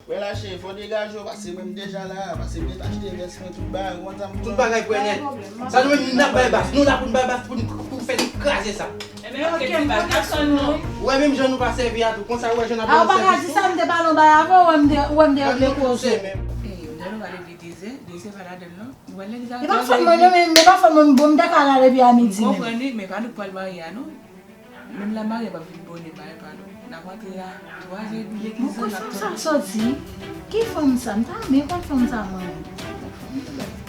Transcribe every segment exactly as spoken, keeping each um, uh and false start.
Wè la cheri, fò degaje w, paske mwen m deja la, paske m te achte vès mwen, tout bagay, ou konn sa m di w. Tout bagay prè nèt. Sa nou menm n ap bay bas, nou la pou n bay bas, pou n, pou fè nou kraze sa. Ebyen ok, ti bag, n ap tann nou. Ou wè menm jan nou pa sèvi a tou, konsa ou wè jan n ap sèvi tou. A, ou pa ka di sa, m te pale yon bagay avè w, ou wè m te, ou wè m te regle koze. Ey, m te pale depi dezè, dezè pa ladan l non. Ou wè nèg sa. E pa fòt mwen non, men, men pa fòt mwen, bon, m te ka la depi a midi menm. M konprann wi, men pa nou k pral marye a non. Menm la marye p ap vin bone bay pa nou. N ap antre a twa zè legliz lan, n ap tann. Bon, kote fanm sa soti? Ki fanm sa? M ta renmen konn fanm sa mwen.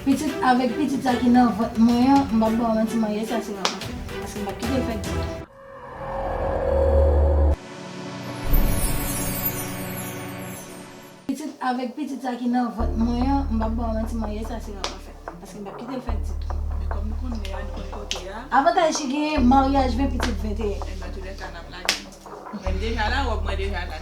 Pitit, avèk pitit sa ki nan vant mwen an, m p ap ba w manti, maryaj sa se pa pafè. Paske m p ap kite l fè di. Pitit, avèk pitit sa ki nan vant mwen an, m p ap ba w manti, maryaj sa se pa pafè. Paske m p ap kite l fè ditou. Men kòm nou konn lè a, nou konn kote a. Avantaj ki genyen, maryaj ven, pitit venteyen. Enben, toulèka n ap lage. Men m deja la, wòb mwen deja la.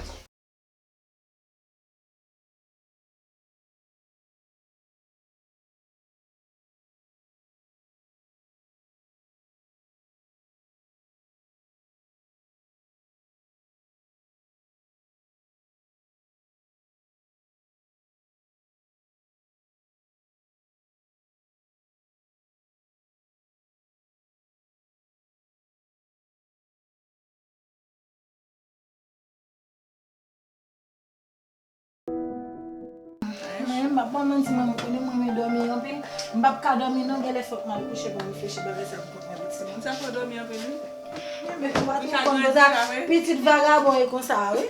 Mwen, m ap ba w manti, manman, konnen mwen renmen dòmi anpil. M p ap ka dòmi non, genlè fòk m al kouche pou m reflechi bagay sa m konn gen pou timoun. Sa fè w dòmi anpil, wi. Men, ou pa twò konn konsa, pitit vagabon e konsa, wi.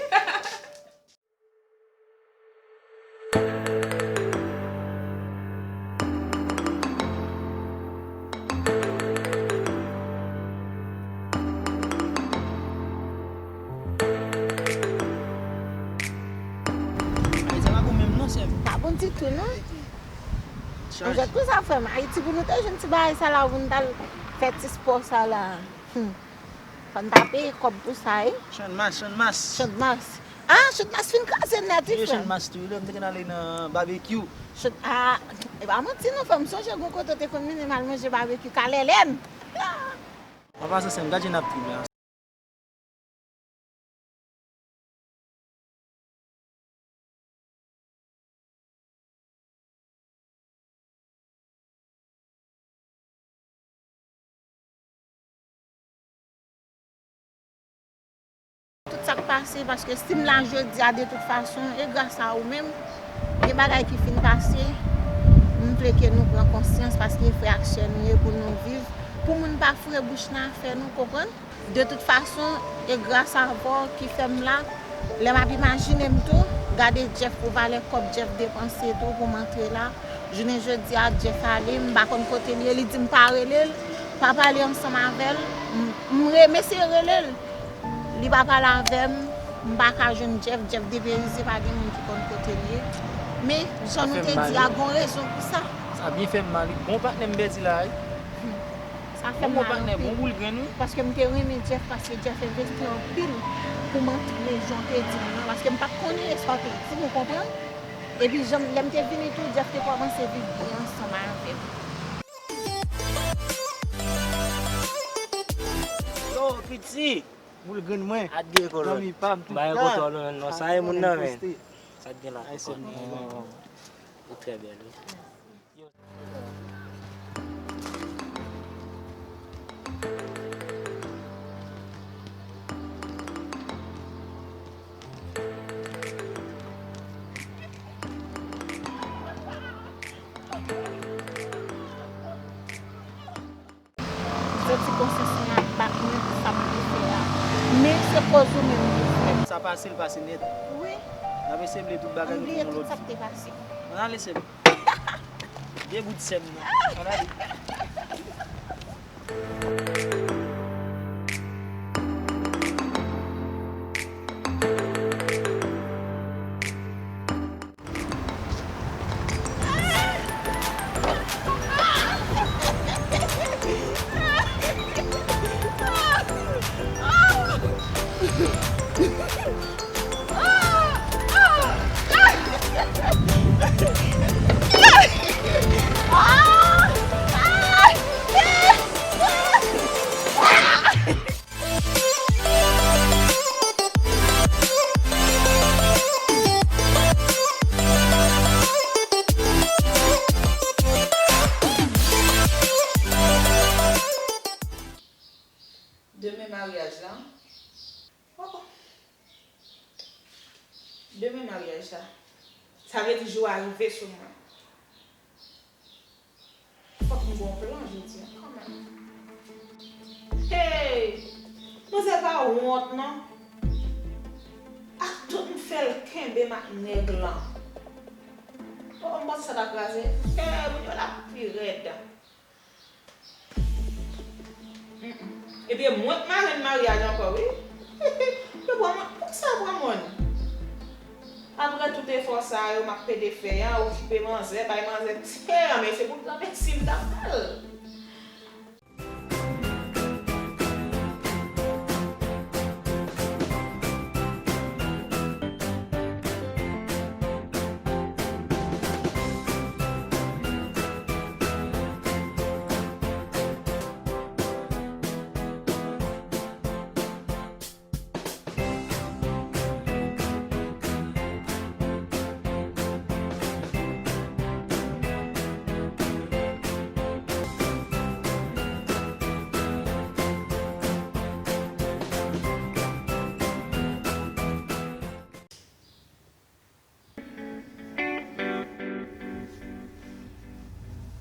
Ayiti pa bon menm non, sè m. Pa bon ditou, non. Mwen jwenn kou sa, frè m. Ayiti, pou nou te jwenn ti bagay sa la, pou nou t al fè ti spò sa la. Hmm. Fò n ta peye kòb pou sa, wi. Channmas, Channmas. Channmas. Ah, Channmas fin kraze nèt, wi, frè m. Channmas tou, wi, lè m te konn ale nan babekyou. Channmas, ah, e pa manti non, frè m. M sonje gon kote w te konn mennen m al manje babekyou, Kalèlèn. An pasan, sè m, gad jan n ap trip la. Tout sa k pase, paske si m la jodi a, de tout fason, e gras a ou menm. Gen bagay ki fin pase, m vle ke nou pran konsyans, paske e frè ak sè nou ye pou nou viv, pou moun pa foure bouch nan afè nou, konprann? De tout fason, e gras avè w ki fè m la. Lè m ap imajine m tou, gade Jeff pou valè kòb Jeff depanse tou pou m antre la. Jounen jodi a, Jeff ale, m pa konn kote l ye, li di m pa rele l, pa pale ansanm avè l. M, m re-, m eseye rele l, li pa pale avè m, m pa ka jwenn Jeff, Jeff depeyize, pa gen moun ki konn kote l ye. Men, jan nou te di a, gon rezon pou sa. Sa byen fè m mal, wi. Bon patnè m pèdi la, wi. Sa fè m mal anpil. Bon patnè, bon boul grenn, wi. Paske m te renmen Jeff, paske Jeff envesti anpil pou m antre jan w te di m nan, paske m pa t konnen sa w te di m, ou konprann? Epi jan m, lè m te vini tou, Jeff te kòmanse viv byen ansanm avè m. Yo, piti, boul grenn mwen. Zanmi pa m tout tan. Sa e moun nan men. Sa t gen la. Li trè bèl, wi. M santi konsyans mwen ap bat mwen pou sa m te fè a. Men se koz ou menm ki fè. Sa pase, l pase nèt. Wi. N ap eseye bliye tout bagay nou pou yon lòt jou. Ann bliye tout sa k te pase. Ann ale, sè m. Degout sè m nan. Ann ale. maryaj la. Sa vle di jou a rive sou mwen. Fòk m gen yon plan jodi a kanmenm. Hey! Manzè pa wont non. Ak tout m fè l kenbe m ak nèg lan. Oh, m panse sa ta kraze. Hey, moun yo la pi rèd. Mm-mm. Epi e mwen k marenn maryaj ankò wi. Yo pran mwen, poukisa yo pran mwen? Apre tout efò sa yo m ap pede fè an, okipe manzè, bay manzè ti an, men se pou granmesi m t ap fè l.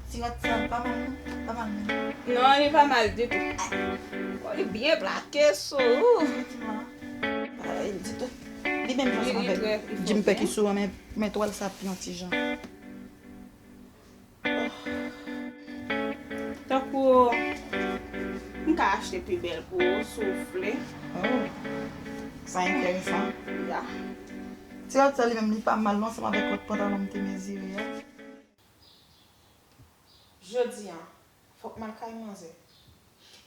Ti rad sa pa mal non, pa mal menm. Non, li pa mal ditou. Bon, li byen plake sou ou. Efektivman. Pa bèl ditou. Li menm jan ansanm avèk jim pè ki sou an, men, men twal sa pi yon ti jan. Tankou m ka achte pi bèl pou ou si w vle. Oh, sa enteresan. Ya. Ti rad sa li menm li pa mal non, ansanm avèk lòt pantalon m te mezire a. Jodi a, fòk m al kay manzè.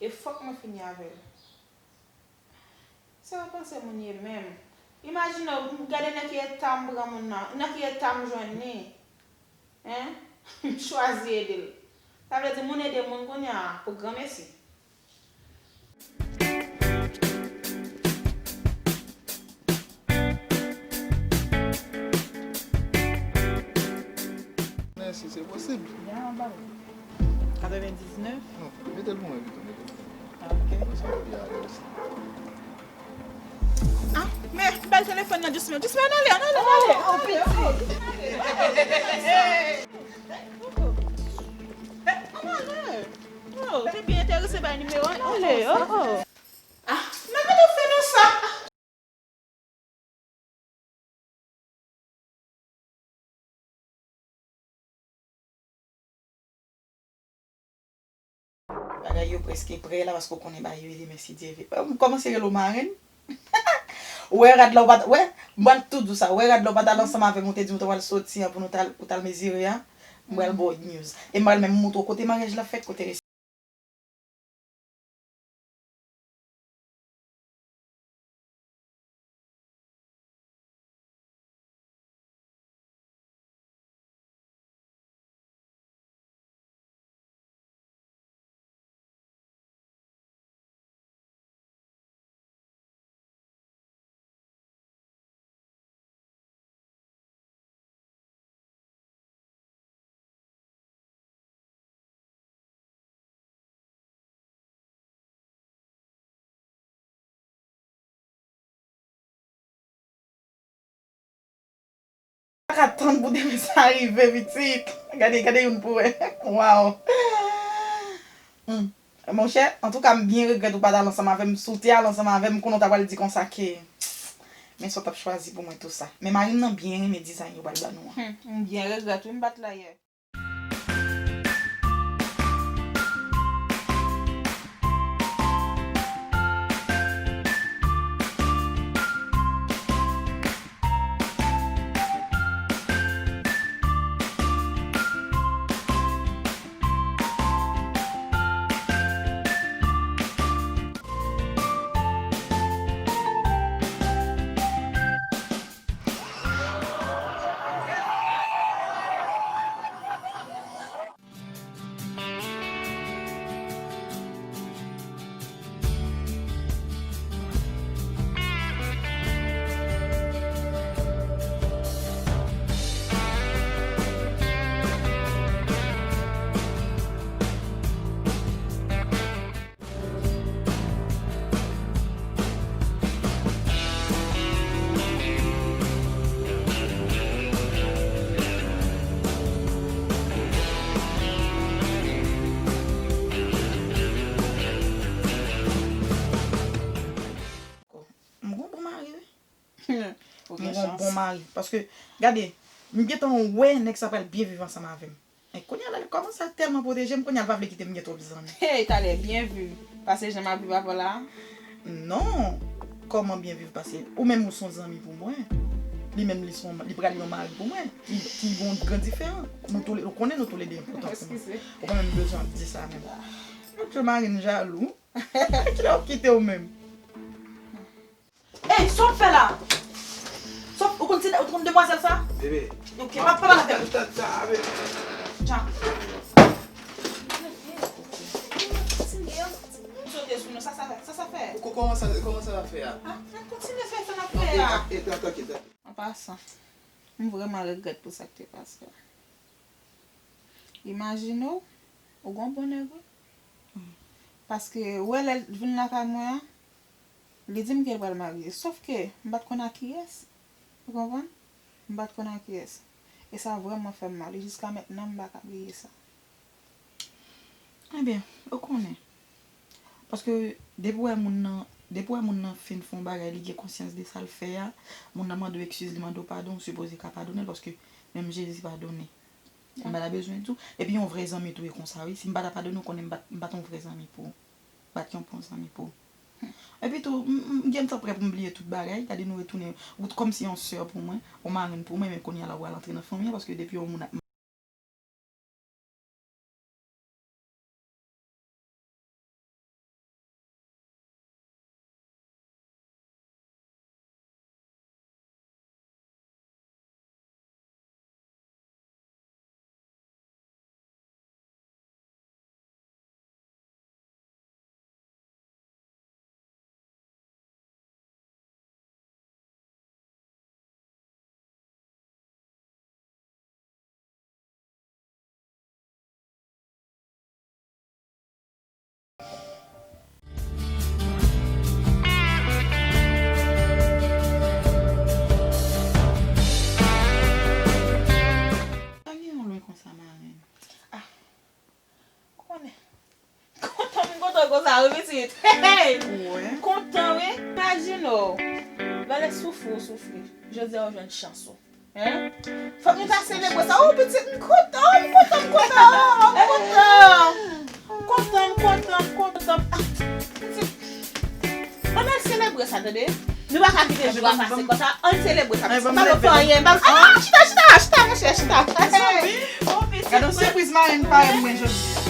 E fòk mwen fini avè l. Sa w panse moun ye menm? Imajine w, gade nan ki eta m pran moun nan, nan ki eta m jwenn li. Hein? M chwazi ede l. Sa vle di moun ede moun kounye a pou granmesi. Mèsi, se posib. Katrevendiznèf? Non, mete l pou mwen pito, mete l pou mwen. Ah, ok. Mwen santi pi alèz. Ah, men, bay telefòn nan, Djousmè. Djousmè, ann ale, ann ale, ann ale. Oh, oh, piti. Ann ale. Oh, te byen enterese bay nimewo an. Ann ale, oh, oh. Ah, men mwen te fè nou sa. Bagay yo prèske prè la, paske w konnen bagay yo rele mèsidye. M kòmanse rele w marenn. Ou wè rad la w pa t, wè, m pral tou di w sa. Ou wè rad la w pa t al ansanm avè m, ou te di m w t al soti an pou nou t al, ou t al mezire a. M pral ba w news. E m pral menm moutre w kote maryaj la fèt, kote Pa ka tann pou demen sa rive, pitit. Gade, gade youn pou wè. Waw. Hmm. Monchè, antouka, m byen regrèt ou pa t al ansanm avè m. Si w te al ansanm avè m, konnen w ta pral di konsa ke men sa w t ap chwazi pou mwen tou sa. Men mari m nan byen renmen dizay yo pral ban nou an. Hmm, m byen regrèt wi, m pa t la yè. Paske, gade, m gentan wè nèg sa pral byen viv ansanm avè m. E kounye a la, li kòmanse a tèlman pwoteje m, kounye a l pa vle kite m gen twòp zanmi. Hey, talè, byen viv. Pase jan m ap viv avè w la a? Non. Kòman byen viv pase? Ou menm ou se yon zanmi pou mwen. Li menm li se yon, li pral yon mari pou mwen. Ki, ki gen yon gran diferan. Nou tou le, ou konnen nou tou le de enpòtan pou mwen. Eskize. Ou pa menm bezwen ap di sa menm. Monchè, Marine jalou. Kilè w kite w menm? Ey, sa w ap fè la? Sa w, ou konn ti, ou konn demwazèl sa? Bebe. Ok, pa, pa pale avè l. Tcha. Sote sou nou, sa, sa, sa, sa fè? Ko-, kòman sa, kòman sa va fè a? Ah, n ap kontinye fè sa n ap fè a. An pasan, m vrèman regrèt pou sa k te pase a. Imajine w, ou gon bon nèg wi. Paske ou wè lè l vin lakay mwen an, li di m ke l pral marye. Sòf ke m pa t konn a kiyès. Ou konprann? M pa t konn a kiyès. E sa vrèman fè m mal. E jiska mentnan m pa ka bliye sa. Ebyen, ou konnen. Paske depi w wè moun nan, depi w wè moun nan fin fè yon bagay, li gen konsyans de sa l fè a, moun nan mande w eskiz, li mande w padon, ou sipoze ka padone l paske menm Jezi padone. M pa ta bezwen tou. Epi yon vrè zanmi tou e konsa wi. Si m pa ta padone w, konnen m pa t, m pa t yon vrè zanmi pou ou. M pa t yon bon zanmi pou ou. Epi tou, m, m, m gentan prè pou m bliye tout bagay. Gade nou retounen, ou t kòmsi yon sè pou mwen, yon marenn pou mwen, men kounye a la ou al antre nan fanmi an, paske depi yon moun ap Pa gen yon lwen konsa, marenn. Ah, konnen. Kontan, m kontan konsa, wi, pitit. Hey! M kontan, wi. Imajine w. Lè w soufri, w soufri. Jodi a, w jwenn chans ou. Hein? Fòk nou ta selebre sa. Oh, pitit, m kontan, m kontan, m kontan, oh, m kontan. M kontan, m kontan, m kontan. Ah, pitit. Ann al selebre sa, tande. Nou pa ka kite jou a pase konsa. Ann selebre sa, pitit. M pa vle fè anyen. M pa vle, ah, chita, chita, chita, monchè, chita. Hey! Gade yon sipriz marenn parèy mwen jodi a.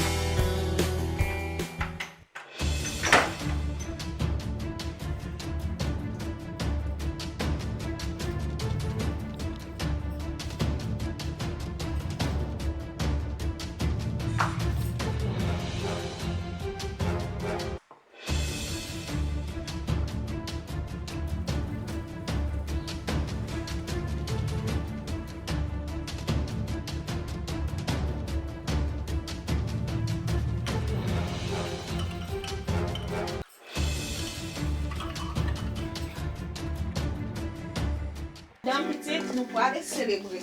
Madanm pitit, nou prale selebre.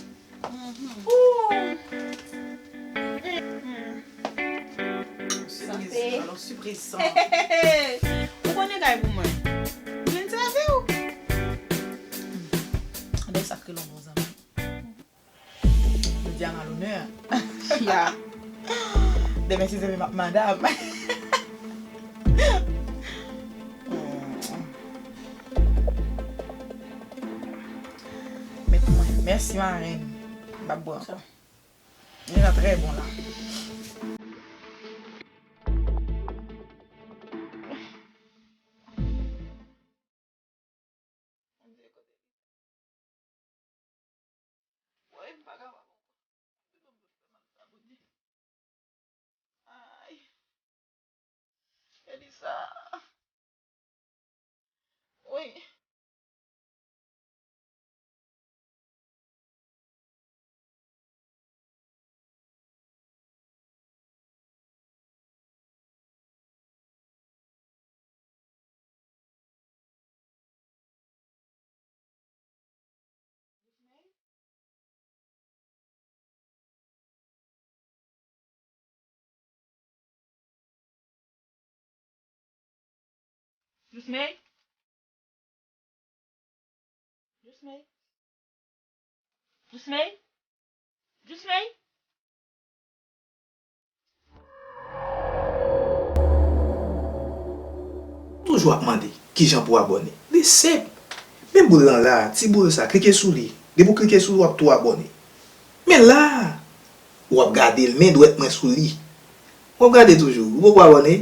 Ooh. Sipriz, santé. Alò, sipriz sa. Ou konnen kay pou mwen. Vin sèvi w. Anben, sa k rele yon bon zanmi. Jodi a m a lonè. Ya. Demen si Dye vle m ap madam. Met mwen. Mèsi, marenn. M ap bwè ankò. Li nan trè bon la. Bondye, kote li? Woy, m pa kapab ankò. Pitit mwen fè mal sa, Bondye. Ay. Elisa. Woy. Jousmey? Jousmey? Jousmey? Jousmey? Toujou ap mande kijan pou abòne. Li senp. Men boul lan la, ti boul sa, klike sou li. Depi w klike sou li, w ap tou abòne. Men la, w ap gade l, men dwèt mwen sou li. W ap gade toujou, ou poko abòne?